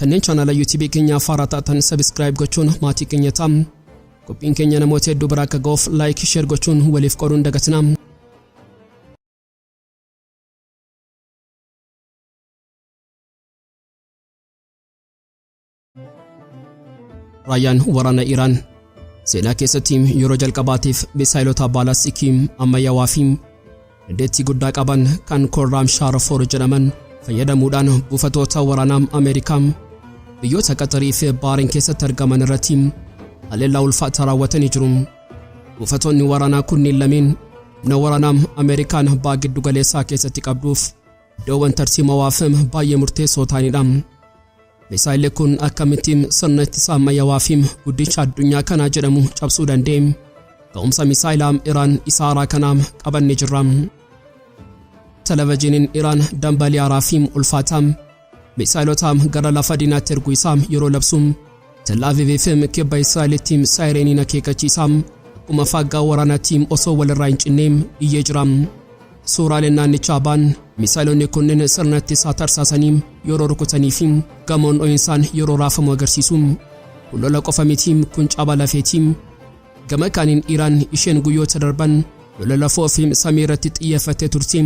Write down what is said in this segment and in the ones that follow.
Kanneen chaanaala YouTube keenyaaf haaraa taatan subscribe gochuun maatii keenya ta'a. Qophiin keenya namoota hedduu bira akka ga'uuf like, share gochuun waliif qooduun dagatinaa. Raayyaan waraana Iraan seenaa keessatti yeroo jalqabaatiif misaayilota baalaastikii ammayyaawaa fi dandeettii guddaa qaban kan Khorramshahr 4 jedhaman fayyadamuudhaan buufatoota waraanaa Ameerikaa biyyoota Qaxarii fi Baariin keessatti argaman irratti haleellaa ulfaataa raawwatanii jiru. Buufatoonni waraanaa kunniin lameen humna waraanaa Ameerikaan baha giddu galeessaa keessatti qabduuf iddoowwan tarsiimawaa fi baay'ee murteessoo ta'anidha. Misaayilli kun akkamitti sirna ittisa ammayyaawaa fi guddicha addunyaa kanaa jedhamu cabsuu danda'e? Ga'umsa misaayilaa Iraan isa haaraa kanaa qabannee jirra. Televezyiiniin Iraan dambalii haaraa fi ulfaataa misaayilota gara lafa diinaatti erguu isaa yeroo labsu, Tel Aviv fi kibba Israa'elitti saayireeniin akeekkachiisaa akkuma faaggaa waraanaatti osoo walirraa hin cinne iyyee jira. Suuraaleen naannichaa ba'an misaayilonni kunneen sirna ittisaa tarsaasanii yeroo rukutanii fi gamoon dho'insaan yeroo raafamu agarsiisu. Kun lola qofa miti, kun caba lafeeti. Gama kaaniin Iraan isheen guyyoota darban lola lafoo fi samii irratti xiyyeeffattee turte,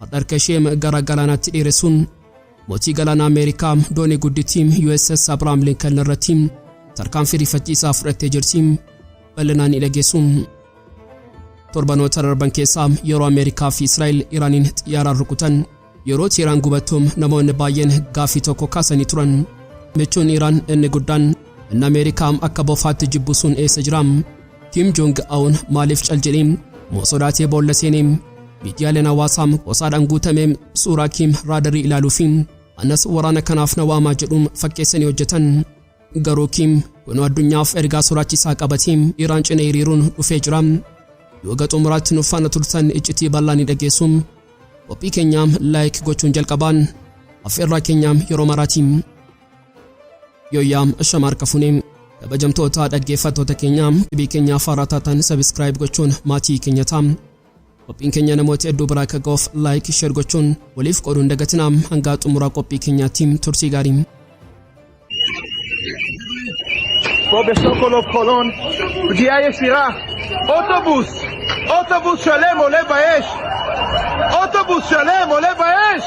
har'a harka ishee gara galaanaatti dheeressuun mootii galaana Ameerikaa doonii guddittii USS Abraham Lincoln irratti tarkaanfii rifachiisaa fudhattee jirti. Bal'inaan ni dhageessu. Torbanoota darban keessaa yeroo Ameerikaa fi Israa'el Iraaniin xiyyaaraan rukutan, yeroo Teeraan gubattu namoonni baay'een gaaffii tokko kaasanii turan. Michuun Iraan inni guddaan, inni Ameerikaa akka bofaatti jibbu sun eessa jira? Kim Jong Un maaliif cal jedhee? Moo sodaatee boolla seenee? Miidiyaaleen hawaasaa qoosaadhaan guutame suuraa Kim raadarii ilaaluu fi anas waraana kanaaf na waamaa jedhuun fakkeessanii hojjetan. Garuu Kim kunoo addunyaaf ergaa sodaachisaa qabatee Iraan cina hiriiruun dhufee jira. Yoo ga xumuraatti nu faana turtan iccitii bal'aa ni dhageessu. Qophii keenya like gochuun jalqabaan affeerraa keenya yeroo maraati. Yooyyaa, ashama harka funee, kabajamtoota dhaggeeffattoota keenya, qophii keenyaaf haaraa taatan subscribe gochuun maatii keenya ta'a. Qophiin keenya namoota hedduu biraa akka ga'uuf like, share gochuun waliif qooduun dagatinaa. Hanga xumuraa qophii keenyaatti turtii gaarii. פה בסוקולוב חולון, פגיעה ישירה, אוטובוס, אוטובוס שלם עולה באש! אוטובוס שלם עולה באש!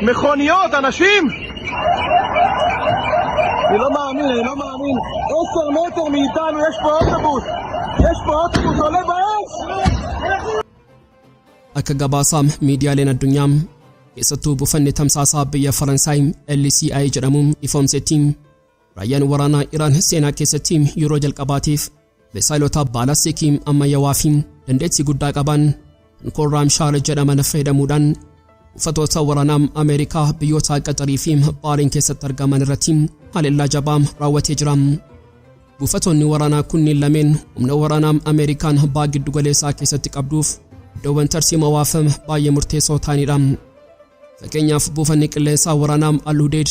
מכוניות, אנשים! אני לא מאמין, אני לא מאמין. 10 מטר מאיתנו יש פה אוטובוס! יש פה אוטובוס עולה באש! Akka gabaasaa miidiyaaleen addunyaa, keessattuu buufanni tamsaasaa biyya Faransaay LCI jedhamu ifoomsetti, raayyaan waraanaa Iraan seenaa keessatti yeroo jalqabaatiif misaayilota baalastikii ammayyaawaa fi dandeettii guddaa qaban kan Khorramshahr jedhaman fayyadamuudhaan buufatoota waraanaa Ameerikaa biyyoota Qaxarii fi Baariin keessatti argaman irratti haleellaa jabaa raawwatee jira. Buufatoonni waraanaa kunneen lameen humna waraanaa Ameerikaan baha giddu galeessaa keessatti qabduuf iddoowwan tarsiimawaa fi baay'ee murteessoo ta'anidha. Fakkeenyaaf, buufanni qilleensaa waraanaa Al-Udeid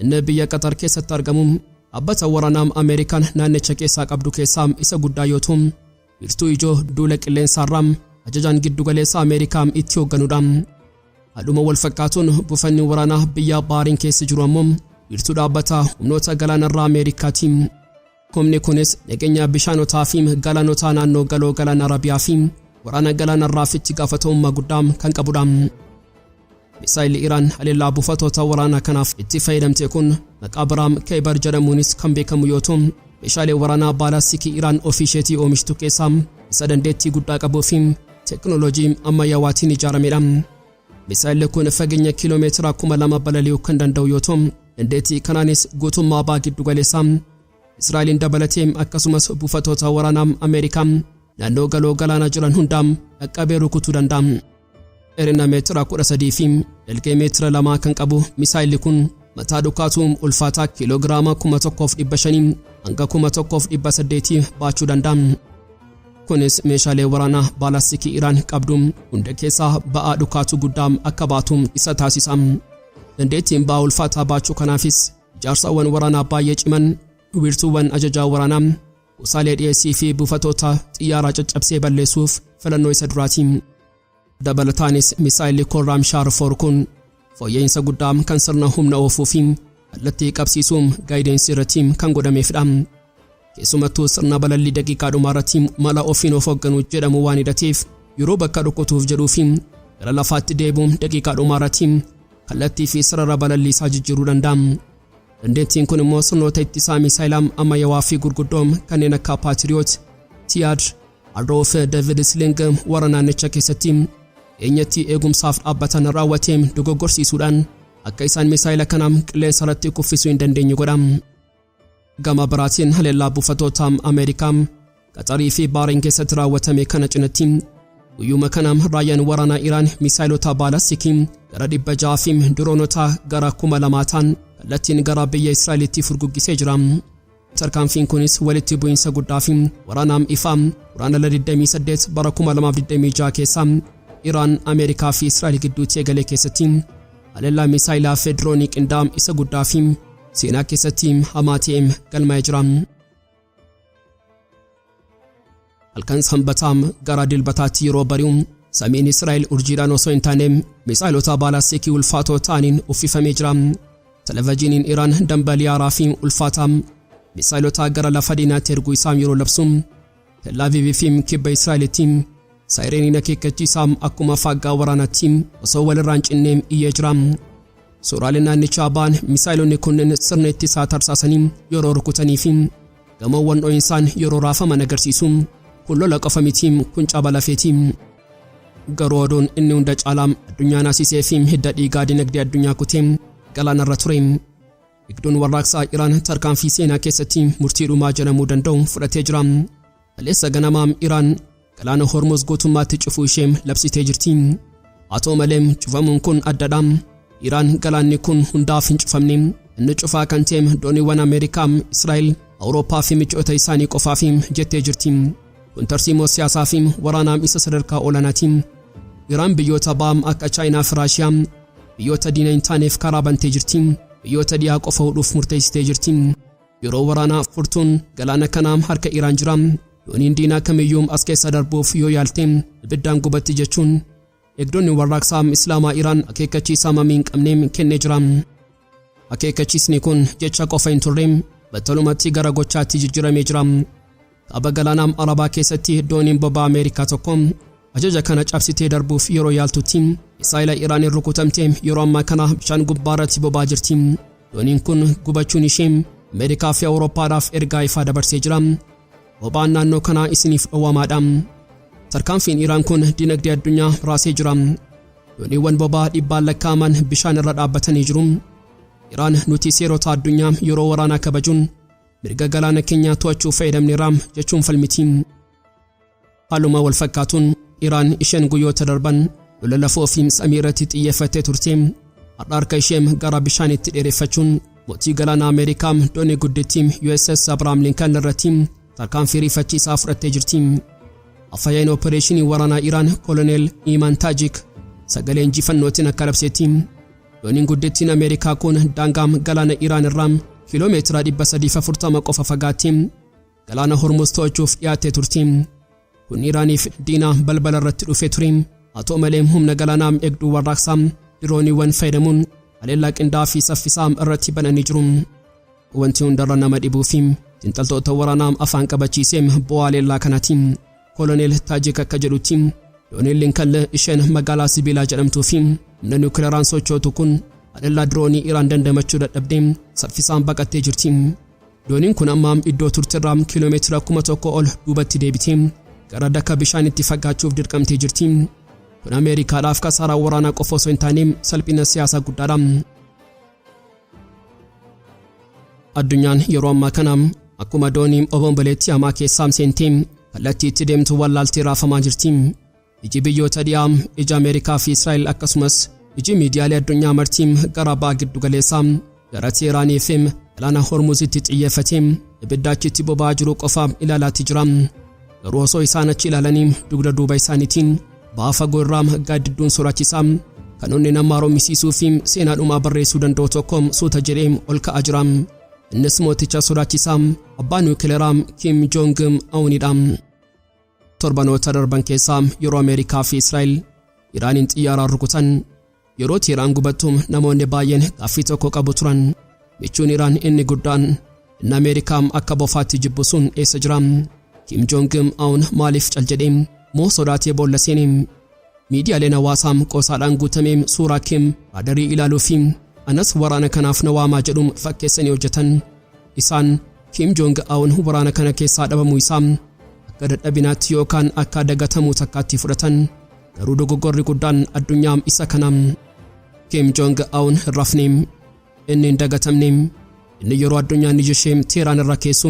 inni biyya Qaxar keessatti argamu dhaabbata waraanaa Ameerikaan naannicha keessaa qabdu keessaa isa guddaa yoo ta'u, wiirtuu ijoo duula qilleensaarraa ajajaan giddu galeessa Ameerikaa itti hoogganudha. Haaluma wal fakkaatuun, buufanni waraanaa biyya Baariin keessa jiru ammoo wiirtuu dhaabbata humnoota galaanarraa Ameerikaati. Humni kunis nageenya bishaanotaa fi galaanotaa naannoo galoo galaana Arabiyaa fi waraana galaanarraaf itti gaafatamummaa guddaa kan qabudha. Misaayilli Iraan haleellaa buufatoota waraanaa kanaaf itti fayyadamte kun maqaa biraa Kheibar jedhamuunis kan beekamu yoo ta'u, meeshaalee waraanaa baalastikii Iraan ofii isheetii oomishtu keessaa isa dandeettii guddaa qabuu fi teekinooloojii ammayyaawaatiin ijaaramedha. Misaayilli kun fageenya kiiloomeetira 2000 balali'uu kan danda'u yoo ta'u, dandeettii kanaanis guutummaa baha giddu galeessaa Israa'eliin dabalatee, akkasumas buufatoota waraanaa Ameerikaa naannoo galoo galaanaa jiran hundaa dhaqqabee rukutuu danda'a. Dheerina meetira 13 fi dalgee meetira 2 kan qabu misaayilli kun mataa dhukaatuu ulfaataa kiiloogiraama 1500 hanga 1800 baachuu danda'a. Kunis meeshaalee waraanaa baalastikii Iraan qabdu hunda keessaa ba'aa dhukaatuu guddaa akka baatu isa taasisa. Dandeettiin ba'aa ulfaataa baachuu kanaafis ijaarsawwan waraanaa baay'ee ciman, wiirtuuwwan ajajaa waraanaa, kuusaalee dhiyeessii fi buufatoota xiyyaaraa caccabsee balleessuuf filannoo isa duraati. Dabalataanis, misaayilli Khorramshahr 4 kun fooyya'insa guddaa kan sirna humna oofuu fi Kallattii qabsiisuun guidance irratti kan godhameefidha. Keessumattuu sirna balallii daqiiqaa dhumaa irratti mala ofiin of hoogganuu jedhamu waan hidhateef, yeroo bakka rukutuuf jedhuu fi gara lafaatti deebi'uun daqiiqaa dhumaa irratti kallattii fi sarara balallii isaa jijjiiruu danda'a. Dandeettiin kun immoo sirnoota ittisaa misaayilaa ammayyaawaa fi gurguddoo kanneen akka Patriot, THAAD, Arrow fi David Sling warra naannicha keessatti dhiyeenyatti eegumsaaf dhaabbatan raawwatee dogoggorsiisuudhaan akka isaan misaayila kana qilleensa irratti kuffisuu hin dandeenye godha. Gama biraatiin, haleellaa buufatoota Ameerikaa Qaxarii fi Baariin keessatti raawwatame kana cinatti, guyyuma kana raayyaan waraanaa Iraan misaayilota baalastikii gara 600 fi diroonota gara 2000 ta'an kallattiin gara biyya Israa'elitti furguggisee jira. Tarkaanfiin kunis walitti bu'iinsa guddaa fi waraanaam ifaa Guraandhala 28 bara 2026 keessa Iraan, Ameerikaa fi Israa'el gidduutti eegale keessatti haleellaa misaayilaa fi diroonii qindaa'aa isa guddaa fi seenaa keessatti hamaa ta'e galmaa'ee jira. Halkan Sanbataa gara Dilbataatti yeroo bari'u, samiin Israa'el urjiidhaan osoo hin taane misaayilota baalastikii ulfaatoo ta'aniin uffifamee jira. Televezyiiniin Iraan dambalii haaraa fi ulfaataa misaayilota gara lafa diinaatti erguu isaa yeroo labsu, Tel Aviv fi kibba Israa'elitti saayireeniin akeekkachiisaa akkuma faaggaa waraanaatti osoo walirraa hin cinne iyyee jira. Suuraaleen naannichaa ba'an misaayilonni kunneen sirna ittisaa tarsaasanii yeroo rukutanii fi gamoowwan dho'insaan yeroo raafaman agarsiisu. Kun lola qofa miti, kun caba lafeeti. Garuu oduun inni hunda caalaa addunyaa naasisee fi hidda dhiigaa dinagdee addunyaa kutee galaanarra ture. Eegduun Warraaqsaa Iraan tarkaanfii seenaa keessatti murtii dhumaa jedhamuu danda'u fudhatee jira. Kaleessa ganamaa Iraan galaana Hormuz guutummaatti cufuu ishee labsitee jirti. Haa ta'u malee, cufamuun kun addadha. Iraan galaanni kun hundaaf hin cufamne. Inni cufaa kan ta'e dooniiwwan Ameerikaa, Israa'el, Awurooppaa fi michoota isaanii qofaaf jettee jirti. Kun tarsiimoo siyaasaa fi waraanaa isa sadarkaa olaanaati. Iraan biyyoota ba'aa akka Chaayinaa fi Raashiyaa, biyyoota diina hin taaneef karaa bantee jirti. Biyyoota dhiyaa qofa hudhuuf murteessitee jirti. Yeroo waraanaa furtuun galaana kanaa harka Iraan jira. Dooniin diinaa kamiyyuu as keessa darbuuf yoo yaalte ibiddaan gubatti jechuun Eegdonni Warraaqsaa Islaamaa Iraan akeekkachiisa mamii hin qabne kennee jira. Akeekkachiisni kun jecha qofa hin turre, battalumatti gara gochaatti jijjiiramee jira. Kaaba galaanaa Arabaa keessatti dooniin boba'aa Ameerikaa tokko ajaja kana cabsitee darbuuf yeroo yaaltutti misaayila Iraaniin rukutamtee yeroo ammaa kana bishaan gubbaa irratti boba'aa jirti. Dooniin kun gubachuun ishee Ameerikaa fi Awurooppaadhaaf ergaa ifaa dabarsee jira. Boba'aan naannoo kanaa isiniif dhowwamaadha. Tarkaanfiin Iraan kun dinagdee addunyaa raasee jira. Dooniiwwan boba'aa dhibbaan lakkaa'aman bishaan irra dhaabbatanii jiru. Iraan nuti seerota addunyaa yeroo waraanaa kabajuun mirga galaana keenyaa to'achuu fayyadamneerra jechuun falmiti. Haaluma wal fakkaatuun, Iraan isheen guyyoota darban lola lafoo fi samii irratti xiyyeeffattee turte, har'a harka ishee gara bishaanitti dheereffachuun mootii galaana Ameerikaa doonii guddittii USS Abraham Lincoln irratti tarkaanfii rifachiisaa fudhattee jirti. Afhayaa'iin Opereeshinii waraanaa Iraan Koloneel Imaan Taajik sagalee injifannootiin akka labsetti, dooniin guddittiin Ameerikaa kun daangaa galaana Iraan irraa kiiloomeetira 340 qofa fagaatti galaana Hormuz to'achuuf dhiyaattee turti. Kun Iraaniif diina balbala irratti dhufee ture. Haa ta'u malee, humna galaanaa Eegduu Warraaqsaa dirooniiwwan fayyadamuun haleellaa qindaa'aa fi saffisaa irratti bananii jiru. Wanti hundarra nama dhibuu fi xiinxaltoota waraanaa afaan qabachiisee bu'aa haleellaa kanaati. Koloneel Taajik akka jedhutti, dooniin Lincoln isheen magaalaa sibiilaa jedhamtuu fi humna niwukilaraan sochootu kun haleellaa diroonii Iraan dandamachuu dadhabdee saffisaan baqattee jirti. Dooniin kun amma iddoo turtirraa kiiloomeetira 1000 ol duubatti deebitee gara daka bishaanitti fagaachuuf dirqamtee jirti. Kun Ameerikaadhaaf kasaaraa waraanaa qofa osoo hin taane salphina siyaasaa guddaadha. Addunyaan yeroo ammaa kana akkuma doonii obomboleettii hamaa keessaa seentee kallattii itti deemtu wallaaltee raafamaa jirti. Iji biyyoota dhiyaa, ija Ameerikaa fi Israa'el, akkasumas iji miidiyaalee addunyaa martii gara ba'a giddu galeessaa, gara Teeraanii fi galaana Hormuzitti xiyyeeffatee ibidda achitti boba'aa jiru qofa ilaalaatti jira. Garuu osoo isaan achi ilaalanii, dugda duuba isaaniitiin ba'a fagoo irraa gaaddidduun sodaachisaa kan onnee namaa rommisiisuu fi seenaa dhumaa barreessuu danda'u tokko suuta jedhee ol ka'aa jira. Innis mooticha sodaachisaa abbaa niwukileeraa Kim Jong Unidha. Torbanoota darban keessaa yeroo Ameerikaa fi Israa'el Iraaniin xiyyaaraan rukutan, yeroo Teheraan gubattu, namoonni baay'een gaaffii tokko qabu turan. Michuun Iraan inni guddaan, inni Ameerikaam akka bofaatti jibbu sun eessa jira? Kim Jong Un maaliif cal jedhee? Moo sodaatee boolla seene? Miidiyaaleen hawaasaa qoosaadhaan guutamee suuraa Kim raadarii ilaaluu fi anas waraana kanaaf na waamaa jedhuun fakkeessanii hojjetan. Isaan Kim Jong Un waraana kana keessaa dhabamuu isaa akka dadhabinaatti yookaan akka dagatamuu takkaatti fudhatan. Garuu dogoggorri guddaan addunyaa isa kana. Kim Jong Un hin rafne, inni hin dagatamne. Inni yeroo addunyaan ija ishee Teeraan irra keessu,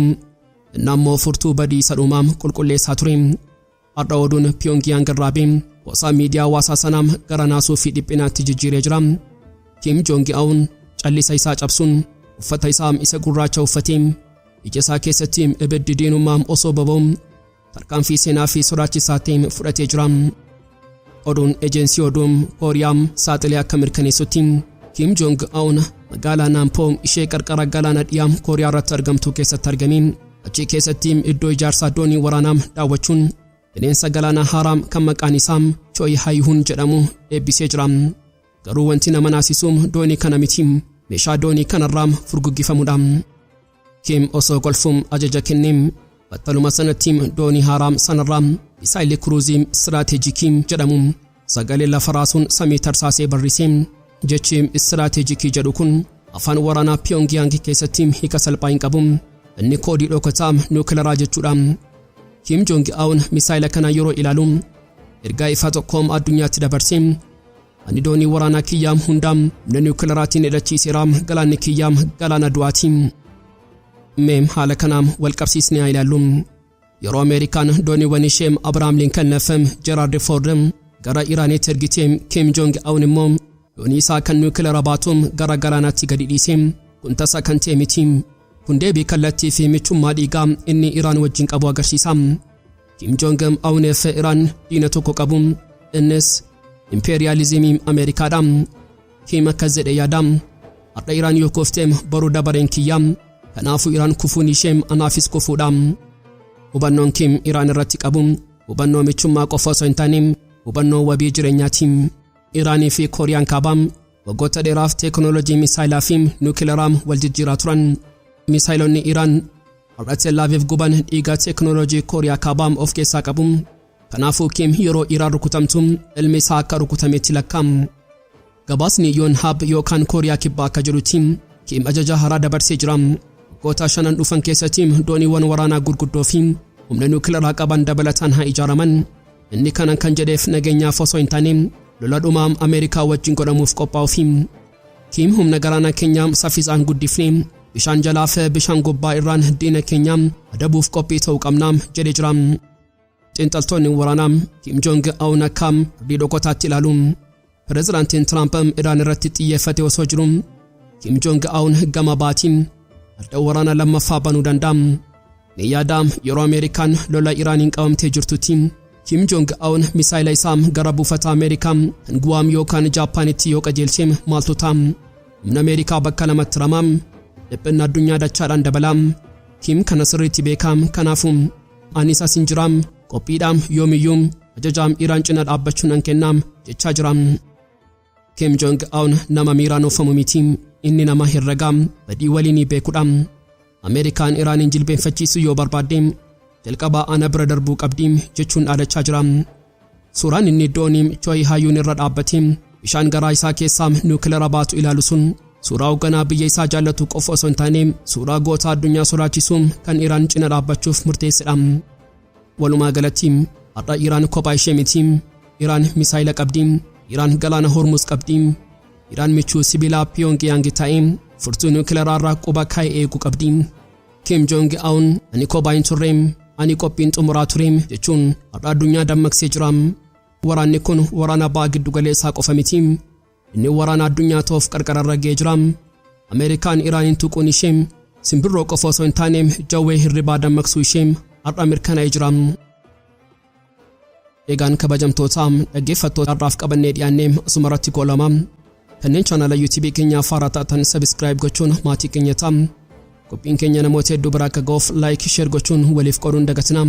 inni ammoo furtuu badii isa dhumaa qulqulleessaa ture. Har'a oduun Pyongyang irraa ba'e qoosaa miidiyaa hawaasaa sanaa gara naasuu fi dhiphinaatti jijjiiree jira. Kim Jong Un callisa isaa cabsuun uffata isaa isa gurraacha uffatee, ija isaa keessatti ibiddi diinummaa osoo boba'u, tarkaanfii seenaa fi sodaachisaa ta'e fudhatee jira. Oduun ejensii oduu Kooriyaa saaxilee akka mirkaneessutti, Kim Jong Un magaalaa Naampoo ishee qarqara galaana dhiyaa Kooriyaa irratti argamtu keessatti argame. Achi keessatti iddoo ijaarsaa doonii waraanaa daawwachuun bineensa galaanaa haaraa kan maqaan isaa Choi Haayihun jedhamu eebbisee jira. Garuu wanti nama naasisu doonii kana miti, meeshaa doonii kanarraa furguggifamudha. Kim osoo golfuun ajaja kennee, battaluma sanatti doonii haaraa sanarraa misaayilii kuruuzii istiraateejikii jedhamu sagalee lafa raasuun samii tarsaasee barrisee. Jechi istiraateejikii jedhu kun afaan waraanaa Pyongyang keessatti hiika salphaa hin qabu. Inni koodii dhokataa nuukilaraa jechuudha. Kim Jong Un misaayila kana yeroo ilaalu ergaa ifaa tokkoom addunyaatti dabarse: "Ani doonii waraanaa kiyyaa hundaa humna nuukilaraatiin hidhachiiseera. Galaanni kiyyaa galaana du'aati." Mee haala kanaan wal qabsiisnee haa ilaallu. Yeroo Ameerikaan dooniiwwan ishee Abrahaam Lincoln fi Gerald Ford gara Iraanitti ergite, Kim Jong Un immoo doonii isaa kan nuukilara baatu gara galaanaatti gadi dhiise. Kun tasa kan ta'e miti. Kun deebii kallattii fi michummaa dhiigaa inni Iraan wajjin qabu agarsiisa. Kim Jong Un fi Iraan diina tokko qabu. Innis impeeriyaalizimii Ameerikaadha. Kim akkas jedhe yaada: "Har'a Iraan yoo kufte, boru dabareen kiyya. Kanaafuu Iraan kufuun ishee anaafis kufuudha." Hubannoon Kim Iraan irratti qabu hubannoo michummaa qofa osoo hin taane hubannoo wabii jireenyaati. Iraanii fi Kooriyaan Kaabaa waggoota dheeraaf teekinooloojii misaayilaa fi nuukilaraa wal jijjiiraa turan. Misaayilonni Iraan har'a Tel Aviv guban dhiiga teekinooloojii Kooriyaa Kaabaa of keessaa qabu. Kanaafuu Kim yeroo Iraan rukutamtu ilmi isaa akka rukutametti lakkaa'am. Gabaasni Yonhap yookaan Kooriyaa Kibbaa akka jedhutti, Kim ajaja haaraa dabarsee jira. Waggoota 5n dhufan keessatti dooniiwwan waraanaa gurguddoo fi humna nuukilaraa qaban dabalataan haa ijaaraman. Inni kana kan jedheef nageenyaaf osoo hin taane lola dhumaa Ameerikaa wajjin godhamuuf qophaa'uufi. Kim "Humna galaanaa keenyaa saffisaan guddifnee bishaan jalaa fi bishaan gubbaa irraan diina keenya adabuuf qophii ta'uu qabna" jedhee jira. Xiinxaltoonni waraanaa Kim Jong Un akka ardii dhokotaatti ilaalu. Pireezidaantiin Tiraamp Iraan irratti xiyyeeffate osoo jiru, Kim Jong Un gama baatiin adda waraana lammaffaa banuu danda'a. Ni yaada, yeroo Ameerikaan lola Iraaniin qabamtee jirtutti Kim Jong Un misaayila isaa gara buufata Ameerikaa kan Guwaam yookaan Jaapaanitti yoo qajeelche maaltu ta'a? Humna Ameerikaa bakka lamatti ramaa, dhiphinna addunyaa dachaadhaan dabalaa. Kim kana sirriitti beekaa. Kanaafuu "Anis asin jiraam, qophiidhaam, yoomiyyuu ajajaam Iraan cina dhaabbachuun an kennaam" jechaa jira. Kim Jong Un nama miiraan oofamu miti. Inni nama herregaa badii waliinii beekudha. "Ameerikaan Iraaniin jilbeenfachiisuu yoo barbaadde jalqabaa ana bira darbuu qabdi" jechuun dhaadachaa jira. Suuraan inni doonii Choi Haayuun irra dhaabbatee bishaan garaa isaa keessaa nuukilara baatu ilaalu sun suuraa hoogganaa biyya isaa jaallatu qofa osoo hin taane suuraa goota addunyaa sodaachisu kan Iraan cina dhaabbachuuf murteessedha. Walumaa galatti har'a Iraan kophaa ishee miti. Iraan misaayila qabdi. Iraan galaana Hormuz qabdi. Iraan michuu sibiilaa Pyongyang ta'ee furtuu nuukilaraa irraa quba kaa'ee eeguu qabdi. Kim Jong Un "Ani kophaa hin turre, ani qophiin xumuraa ture" jechuun har'a addunyaa dammaqsee jira. Waraanni kun waraana ba'a giddu galeessaa qofa miti. Inni waraana addunyaa ta'uuf qarqararra ga'ee jira. Ameerikaan Iraaniin tuquun ishee simbirroo qofa osoo hin taane jawwee hirribaa dammaqsuu ishee har'a mirkanaa'ee jira. Egaan kabajamtoota dhaggeeffattoota, har'aaf qabannee dhiyaannee asuma irratti goolama. Kanneen chaanala YouTube keenyaa haaraa taatan subscribe gochuun maatii keenya ta'a. Qophiin keenya namoota hedduu bira akka ga'uuf like, share gochuun waliif qooduun dagatina.